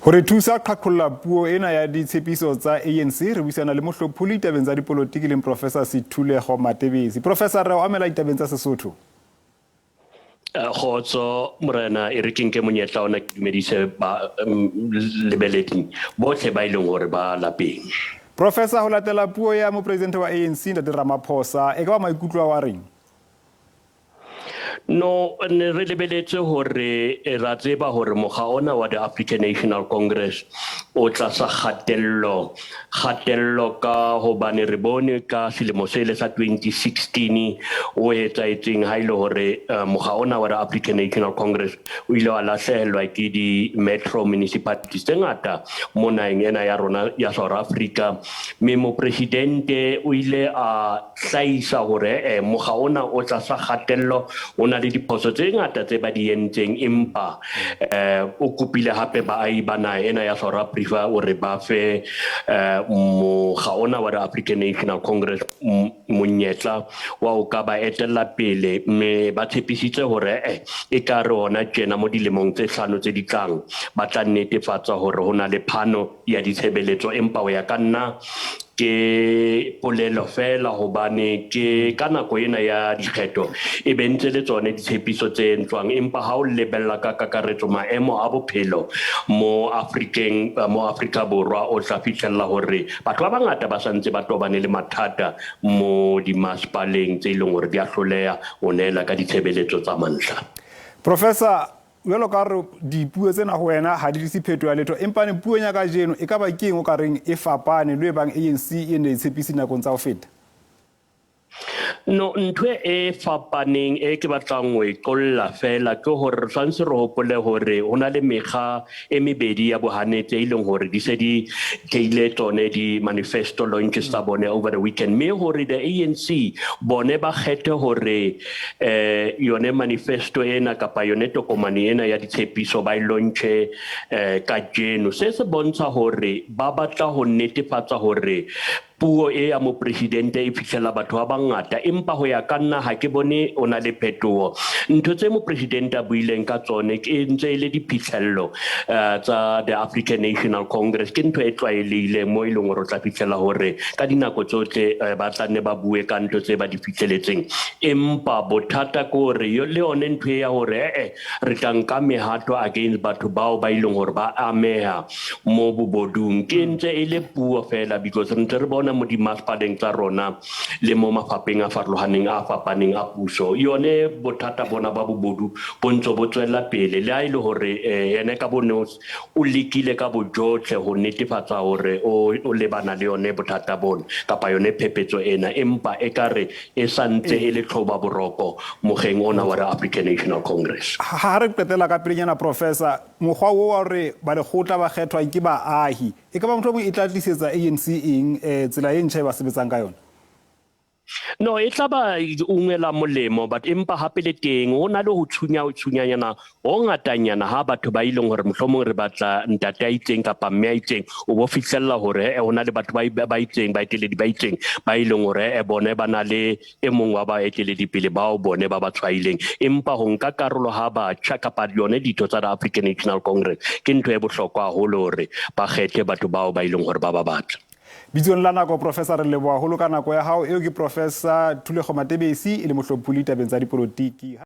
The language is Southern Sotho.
Ho re thusa qhaqholla puo ena ya ditshepiso tsa ANC, re buisana le mohlopholi tabeng tsa dipolotiki leng Professor Sethulego Matebesi. Professor, re o amela ditabeng tsa Sesotho. Kgotso morena, e re ke nke monyetla ona ke dumedise ba lebeleding bohle ba e leng hore ba lapeng. Professor, ho latela puo ya mopresidente wa ANC Ntate Ramaphosa, e ka ba maikutlo a wa reng? No, ne re lebeletse hore ra tseba hore mokga ona wa the African National Congress o tlasa kgatello, kgatello ka hobane re bone ka selemo sele sa 2016 o etsahetseng ha ile hore mokga ona wa the African National Congress o ile wa lahlehelwa ke di-metro municipalities tse ngata mo naheng ena ya rona ya South Africa. Mme mopresidente o ile a hlahisa hore mokga ona o tlasa kgatello, o na le diphoso tse ngata tse ba di entseng, empa o kopile hape baahi ba naha ena ya South Africa hore ba fe mokga ona wa the African National Congress monyetla wa ho ka ba etella pele, mme ba tshepisitse hore e ka re hona tjena mo dilemong tse 5 tse di tlang ba tla netefatsa hore ho na le phano ya ditshebeletso. Empa ho ya ka nna ke polelo fela, hobane ke ka nako ena ya dikgetho e be ntse le tsone ditshepiso tse entswang, empa ha o lebella ka kakaretso maemo a bophelo mo Afrikeng, mo Afrika Borwa, o tla fihlella hore batho ba bangata ba santse ba tobane le mathata mo dimasepaleng tse leng hore di a hloleha ho neela ka ditshebeletso tsa mantlha. Professor, jwalo ka re dipuo tsena ho wena ha di tlise pheto ya letho, empa ne puong ya kajeno e ka ba ke eng o ka reng e fapane le e bang ANC e ne e tshepise nakong tsa ho feta? No, ntho e fapaneng e ke batlang ho e qolla fela ke hore re tshwanetse re hopole hore ho na le mekga e mebedi ya bohanetse e leng hore di se di theile tsone di-manifesto launches tsa bone over the weekend, mme hore the ANC bone ba kgethe hore yone manifesto ena kapa yone tokomane ena ya ditshepiso ba e launche kajeno, se se bontsha hore ba batla ho netefatsa hore puo e ya mopresidente e fihlela batho ba bangata. Empa ho ya ka nna ha ke bone o na le phetoho. Ntho tse mopresidente a buileng ka tsone ke ntse e le diphihlello tsa the African National Congress, ke ntho e tlwaelehileng mo e leng hore o tla fihlela hore ka dinako tsohle ba tla nne ba bue ka ntho tse ba di fihleletseng. Empa bothata ke hore le yone ntho e ya hore re tla nka mehato against batho bao ba ileng hore ba ameha mo bobodung, ke ntse e le puo fela, because re ntse re bona mo dimasepaleng tsa rona le mo mafapheng a farolohaneng a fapaneng a puso yone bothata bona ba bobodu bo ntse bo tswella pele, le ha e le hore ene ka bone o lekile ka bojotlhe ho netefatsa hore o lebana le yone bothata bona kapa yone phephetso ena, empa ekare e santse e le tlhoba boroko mogeng ona wa the African National Congress. Ha re qetela ka pelenyana, Professor, mokgwa o wa hore balekgotla ba kgethwa ke baahi, e ka ba mohlomong e tla tlisetsa ANC eng, tsela e ntjha e ba sebetsang ka yona? No, e tla ba ungwela molemo, but empa hape le teng ho na le ho tshunya tshunyanyana ho ngatanyana ha batho ba ileng hore mohlomong re batla ntate a itseng kapa mme a itseng, o bo fihlella hore ho na le batho ba itseng, baeteledi ba itseng ba ileng hore bone ba na le e mong wa baeteledipele bao bone ba ba tshwaileng. Empa ho nka karolo ha batjha kapa yone ditho tsa the African National Congress ke ntho e bohlokwa haholo hore ba kgethe batho bao ba ileng hore ba ba batla. Bitsong la nako, Professor, re leboha haholo ka nako ya hao. Eo ke Professor Thulego Matebesi, e le mohlopholi tabeng tsa dipolotiki.